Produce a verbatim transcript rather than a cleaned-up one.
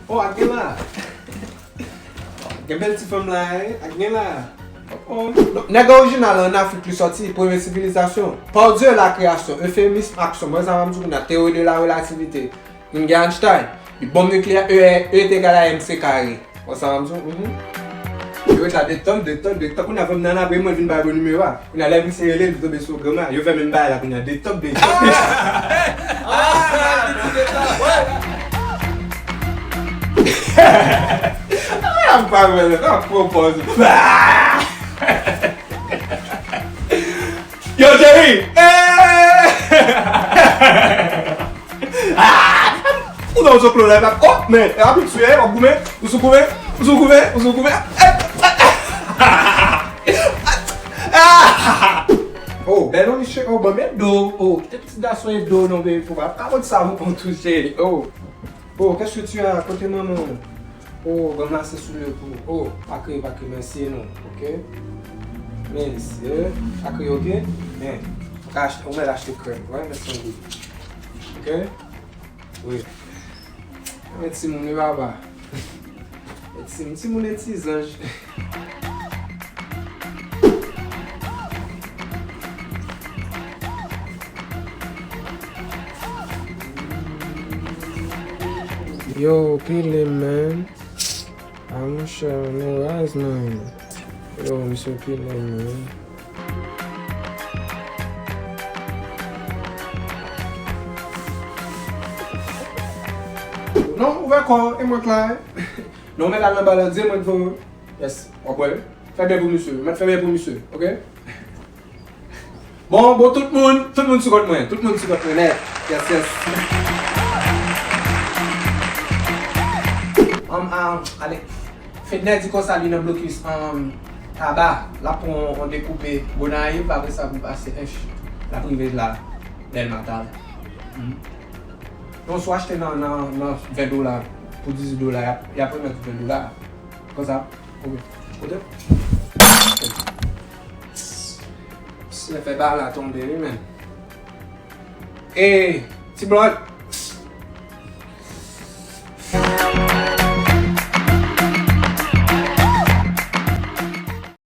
Oh, ak gen la. Gen bèl ti fanm la, eh, ak gen la. Oh. Donk, nèg orijinal an Afrik li sòti, premye sivilizasyon. Par Dieu, la création, euphémisme, action. Mwen sa m ap di w kounye a, théorie de la relativité. Vin gen Einstein. Li bonm nikleyè, E, E est égal à M C carré. Bon, sa m ap di w, mhm. Yo ret la detann, detann, detann. Kounye a fè m nan apre mwen vin bay bon nimewo a. Kounye a lè vin se rele, li tonbe sou granma. Yo fè menm bagay la kounye a, detann, detann. Ah, m pa wè, nan pwopòz. Yo, Jerry! Eh! Ah! Ou nan zoklo la, oh, men, e pa piti, eh, w ap goumen, ou sou goumen, ou sou goumen, ou sou goumen. Ah! Oh, bèl non, misye, oh, ban m Edo, oh, kite pitit gason Edo, non, baby, pou pa, pa konn sa, ou konn tou, cheri, oh. Oh, qu'est-ce que tu as? Kote manman w? Oh, ban m lase sou le kou. Oh, pa kriye, pa kriye, mèsi non, ok? Mèsi, pa kriye, ok? Men, ou ka achte, ou mèt achte krèm, wè, mèt san goud. Ok? Wi. Men timoun, wi, papa. Men timoun, timoun e ti zanj. Yo, pile, man. Ah, monchè, nou raz, man. Yo, misye pile, man. Non, ouvè kò w, e mwen k la, eh. Non, men la nan balandye, mwen k voye w. Yes, w ap wè. Fè byen pou misye. Mèt fè byen pou misye, ok? Bon, bon, tout moun, tout moun sou kont mwen. Tout moun sou kont mwen, nèt. Yes, yes. Um, um, ale. Fedner di konsa li nan blokis, um, Taba. L ap pran yon dekoupe Gonayiv, apre sa pou pase Ench. L ap rive la, Dèlma talè. Mhm. Non, si w achte nan, nan, nan ven dola, pou dizuit dola, y ap, y ap remèt ou ven dola. Konsa. Ok. Kote? Misye fè ba la tonbe, wi, men. Ey, ti blòd.